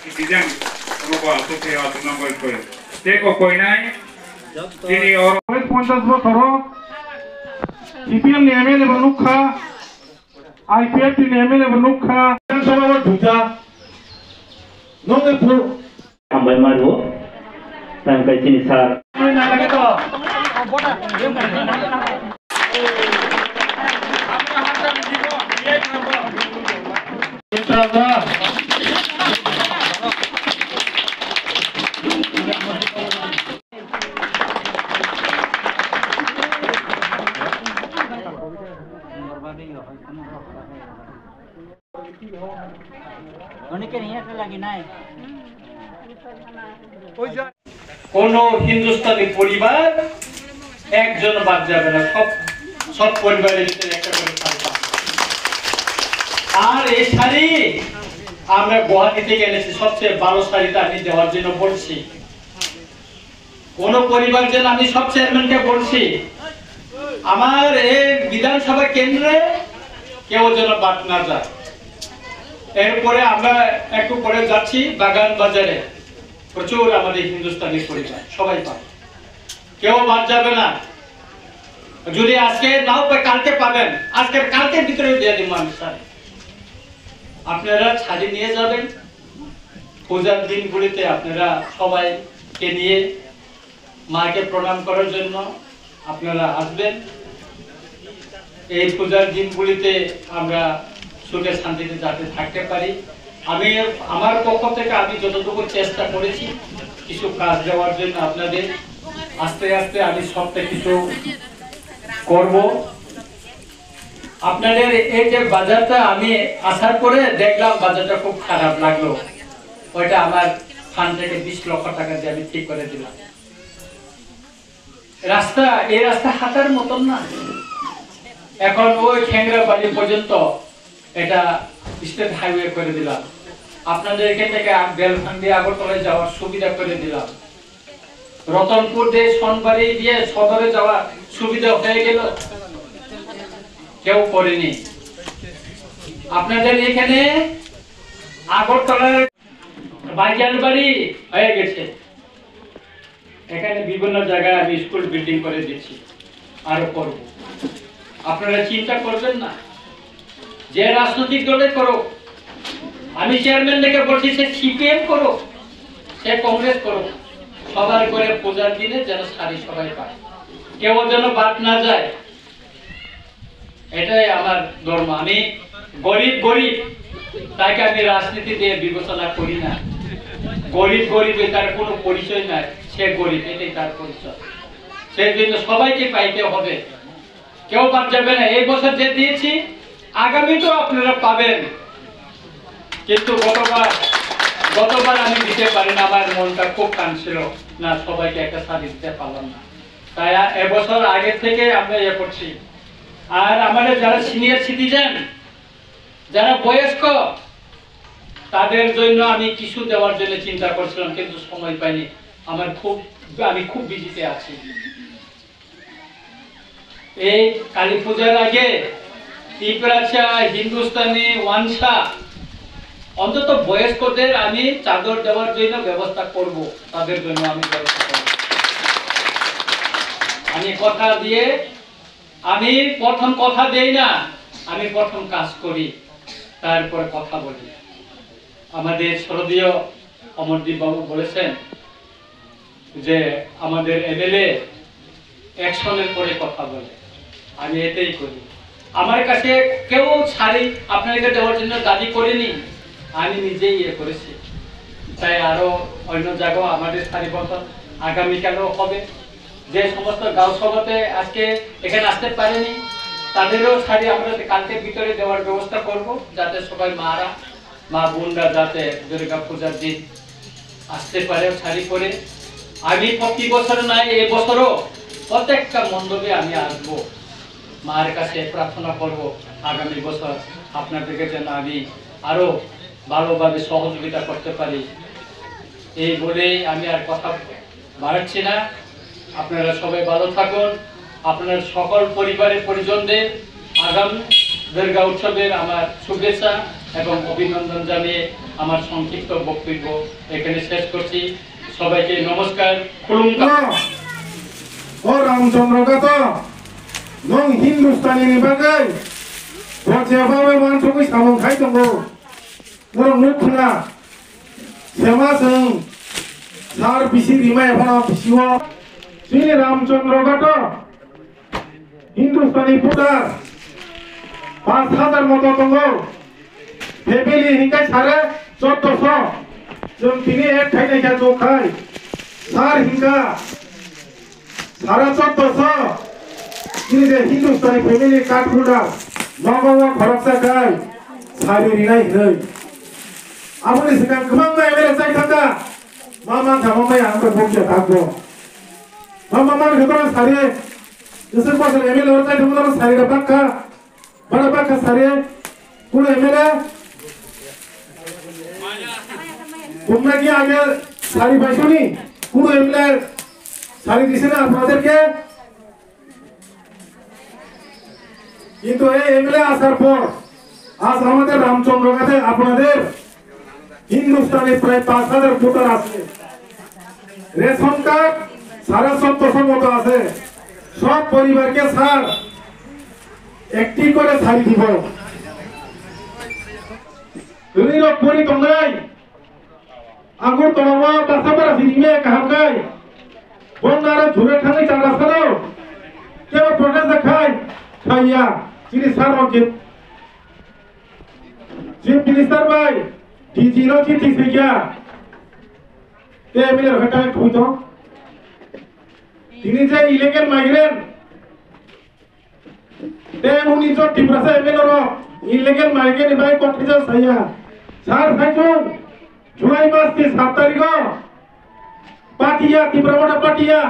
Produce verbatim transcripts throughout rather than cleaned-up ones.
Citizen, omo ko aswk khe aswk number koi. Tei ko koinai, chini oro. Ponchash bochor o C P M ni M L A bo nukha, I P F T ni M L A bo nukha. Sabha o dhuta. Nokni phu- Hambai maru, tang kai chini sir. অনেকের হিয়াতে লাগে নাই। কোনো হিন্দুস্তানি পরিবার একজন বাদ যাবে না, সব, সব পরিবারের ভিতরে একটা করে শাড়ি পাবে। আর এই শাড়ি আমরা গুয়াহাটি থেকে এনেছি, সবচেয়ে ভালো শাড়িটা আমি দেওয়ার জন্য বলছি। কোনো পরিবার যেন, আমি সব চেয়ারম্যানকে বলছি, আমার এই বিধানসভা কেন্দ্রে কেউ যেন বাদ না যায়। এরপরে আমরা একটু পরে যাচ্ছি বাগান বাজারে, প্রচুর আমাদের হিন্দুস্তানি পরিবার, সবাই পাবে, কেউ বাদ যাবে না। যদি আজকে নাও পায়, কালকে পাবেন, আজকের কালকের ভিতরে দিয়ে দিব আমি শাড়ি। আপনারা শাড়ি নিয়ে যাবেন। পূজার দিনগুলিতে আপনারা সবাইকে নিয়ে মাকে প্রণাম করার জন্য আপনারা আসবেন। এই পূজার দিনগুলিতে আমরা সুখে শান্তিতে যাতে থাকতে পারি। আমি আমার পক্ষ থেকে আমি যতটুকু চেষ্টা করেছি কিছু কাজ দেওয়ার জন্য আপনাদের, আস্তে আস্তে আমি সবটা কিছু করব। আপনাদের এই যে বাজারটা আমি আসার পরে দেখলাম বাজারটা খুব খারাপ লাগলো, ওইটা আমার ফান্ড থেকে বিশ লক্ষ টাকা দিয়ে আমি ঠিক করে দিলাম। রাস্তা, এই রাস্তা হাঁটার মতন না। এখন ওই খেংরাবাড়ি পর্যন্ত এটা স্টেট হাইওয়ে করে দিলাম। আপনাদের এখান থেকে আগ-, বেলখান্ডি আগরতলায় যাওয়ার সুবিধা করে দিলাম। রতনপুর দিয়ে সোনবাড়ি দিয়ে সদরে যাওয়ার সুবিধা হয়ে গেল, কেউ করেনি। আপনাদের এখানে আগরতলার বাজারবাড়ি হয়ে গেছে, এখানে বিভিন্ন জায়গায় আমি স্কুল বিল্ডিং করে দিচ্ছি, আরো করব। আপনারা চিন্তা করবেন না, যে রাজনৈতিক দলে করো, আমি চেয়ারম্যান থেকে বলছি, সে সিপিএম করো, সে কংগ্রেস করো, সবার করে পূজার দিনে যেন শাড়ি সবাই পায়, কেউ যেন বাদ না যায়। এটাই আমার ধর্ম। আমি গরিব গরিব, তাকে আমি রাজনীতি দিয়ে বিবেচনা করি না। গরিব গরিব, এটার কোনো পরিচয় নাই, সে গরিব, এটাই তার পরিচয়। সেই জন্য সবাইকে পাইতে হবে, কেউ বাদ যাবে না। এই বছর যে দিয়েছি, আগামীতেও আপনারা পাবেন। কিন্তু গতবার, গতবার আমি দিতে পারি না, আমার মনটা খুব টান ছিল না সবাইকে একটা শাড়ি দিতে পারলাম না। তাই আ-, এবছর আগে থেকে আমরা ইয়ে করছি। আর আমাদের যারা সিনিয়র সিটিজেন, যারা বয়স্ক, তাদের জন্য আমি কিছু দেওয়ার জন্য চিন্তা করছিলাম, কিন্তু সময় পাইনি। আমার খুব, আমি খুব বিজিতে আছি। এই কালী পূজার আগে তিপ্রাচা, হিন্দুস্তানি, ওয়ানসা, অন্তত বয়স্কদের আমি চাদর দেওয়ার জন্য ব্যবস্থা করব, তাদের জন্য আমি ব্যবস্থা করব। আমি কথা দিয়ে, আমি প্রথম কথা দেই না, আমি প্রথম কাজ করি, তারপরে কথা বলি। আমাদের শ্রদ্ধেয় অমরদীপ বাবু বলেছেন, যে আমাদের এমএলএ অ্যাকশনের পরে কথা বলে, আমি এটাই করি। আমার কাছে কেউ শাড়ি আপনাদেরকে দেওয়ার জন্য দাবি করেনি, আমি নিজেই ইয়ে করেছি। তাই আরো অন্য জায়গাও আমাদের শাড়ি বন্টন আগামীকালও হবে। যে সমস্ত গাঁও সভাতে আজকে এখানে আসতে পারেনি, তাদেরও শাড়ি আমরা কালকে ভিতরে দেওয়ার ব্যবস্থা করব, যাতে সবাই মারা মা বোনরা যাতে দুর্গা পূজার দিন আসতে পারে শাড়ি পরে। আমি প্রতি বছর নাই, এবছরও প্রত্যেকটা মণ্ডপে আমি আসব। মার কাছে প্রার্থনা করব আগামী বছর আপনাদেরকে যেন আমি আরো ভালোভাবে সহযোগিতা করতে পারি। এই বলেই আমি আর কথা বাড়াচ্ছি না। আপনারা সবাই ভালো থাকুন। আপনার সকল পরিবারের পরিজনদের আগামী দুর্গা উৎসবের আমার শুভেচ্ছা এবং অভিনন্দন জানিয়ে আমার সংক্ষিপ্ত বক্তব্য এখানে শেষ করছি। সবাইকে নমস্কার, খুলুমকা। O Ramchandra Ghat, nwng Hindustani ni bagwi bo jeba bai uansugwi samung khai tongo. Norok nuk khna, sema chwng sar bisi rima ephano bisio. Chini Ramchandra Ghat Hindustani voter paanch hajar moto tongo. Family hinkai sare choddoso. Chwng tini ek khai nai kha chok khai. Sar hinka sare choddoso. Chini je Hindustani family card holder nogo o khoroksa khai sari rinai hinwi. Aboni swkang kwbangma M L A chai thangkha. Ma mankha, ma maya ang bai bokya thangbo. Ma ma mankha to sari. Jesa bosor M L A oro chai thangbo to sari da bakha. Bada bakha sari. Kuno M L A? তোমরা কি আগে শাড়ি পাইছো নি? কোনো এমএলএ শাড়ি দিছে না আপনাদেরকে? কিন্তু এই এমএলএ আসার পর আজ আমাদের রামচন্দ্র ঘাটে আপনাদের হিন্দুস্তানি প্রায় পাঁচ হাজার ভোটার আছে, রেশন কার্ড সাড়ে সতেরোশো মতো আছে। সব পরিবারকে স্যার একটি করে শাড়ি দিব। Rwirok pori tongnai, Agartala o basa bara sini me kaham kai. Bongaro jhure thangwi chara sano. Kebo protest da khai. Khaiya. Chini sir rok je Chief Minister bai D G no chithi saiya. Te M L A rok thangwi thwi to. Tini je illegal migrant Tei muni jot Tiprasa M L A rok illegal migrant ni bai kok kisa saya. Sar saichung July mas ni sat tarikh o Patia, Tipra Motha Patia,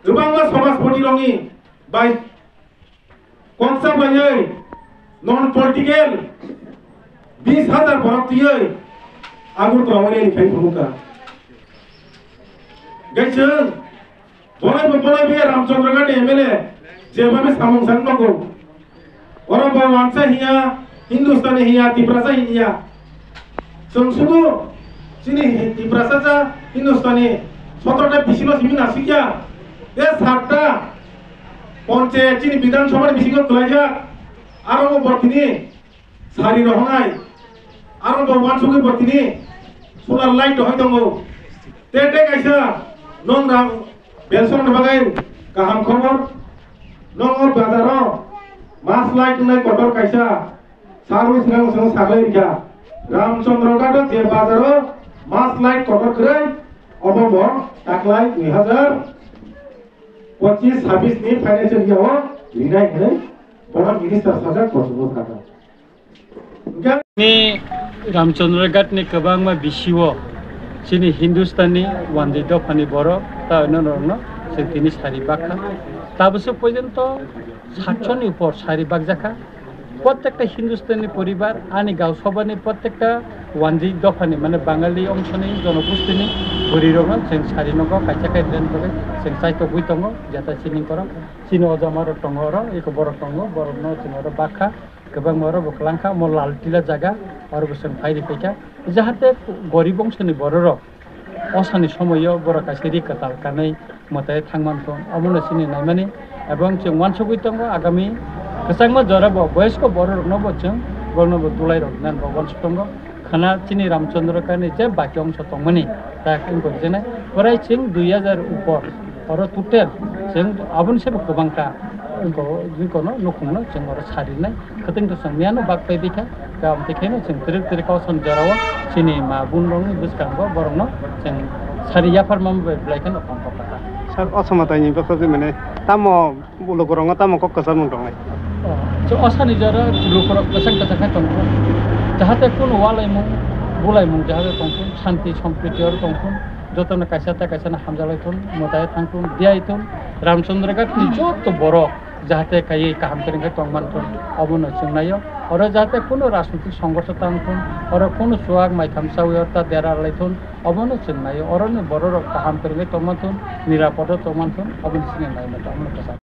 kwbangma samajpati rokni bai koksa baiwi non political bis hajar borok twiwi Agartala o rally khai phunukha. Gaising Bolai bo bolai bo Ramchandra Ghat M L A jeba be samung sang nogo. Oro bo wansa hiya, Hindustani hiya, Tiprasa hiya. Chwng sudu chini Tiprasa ja Hindustani sotro ta bisingo simi nasikya. E satta ponche chini Bidhan Sabha ni bisingo kwlaijak. Aro bo bortini Sari rohonai. Aro bo wansugwi bo tini solar light rohoi tongo. Te te kaisa nong rang belson ni bagai kaham khobor. Nong o bazaro mass light wngnai kotor kaisa. Sarwi sinang sinang saklai rikha. Ramchandra Ghat je bazaro mass light kotor kwrwi obo bo taklai dui hazar pochis sabis ni financial year o rinai hinwi bono minister sajak kochungo sakha. Ni Ramchandra Ghat ni kwbangma bisio chini Hindustani wandi dophani borok ta oino norokno chwng tini sari bakha. Tabwswk porjonto satshoni upor sari bakjakha. Prottekta Hindustani poribar, ani gaosabani prottekta wandi dophani, mane Bangali ongshoni jonogostini bwrwirokno chwng sari nogo kaisa kai den bagwi chwng chaitogwi tongo, jeta chini borok, chini ojama rok tongo oro, eko borok tongo, borokno chwng oro bakha. Kwbangma oro bo kwlangkha, omo Laltila jaga, oro bo chwng phai rwphaikha. Jahate gorib bongsoni bororok osani somoio borok kaisa ri kwtal kanwi mwtai thangmanthung, omono chini naimani. Ebong chwng uansugwi tongo, agami kwchangma jorabo boyosko bororokno bo chwng borokno bo dulai rok nani bo uansuk tongo. Khana chini Ramchandra Ghat ni je baki ongso tongmani, tak wngkha jene prai chwng dui hazar upor. Oro total chwng aboni sebo kwbangkha, wngkha wngkha no nukhungno chwng oro sarinai. Kwtwng to chwng miyano bak pai bikha, kam tikhaino chwng twrwk twrwk kausan jorao chini ma bun rokni bwskango borokno chwng sari yapharma bai belai kheno tongkha. Sir, o somatani bwkha mane tamo lukurokno tamo kok kwcharmung tongnai? O, so osani jora lukurok kwchang kwchang khai tongkha. Jahate kuno walaimung, bulaimung jahate tongkha, shanti sompriti oro tongkha, jotono kaisa ta kaisa no hamjalai thun, mwtai thang thun, diyai thun, Ramchandra Ghat ni joto borok jahate kaiwi kaham kwrwngkhe tongmanthun, obono chwng naio. Oro jahate kunu rajnitik songhorsho tangthun, oro kunu chuak maitham chawi oro ta dera laithun, obono chwng naio. Oroni bororok kaham kwrwngwi tongmanthun, nirapodo tongmanthun, oboni chini naimani tongmani kwchang.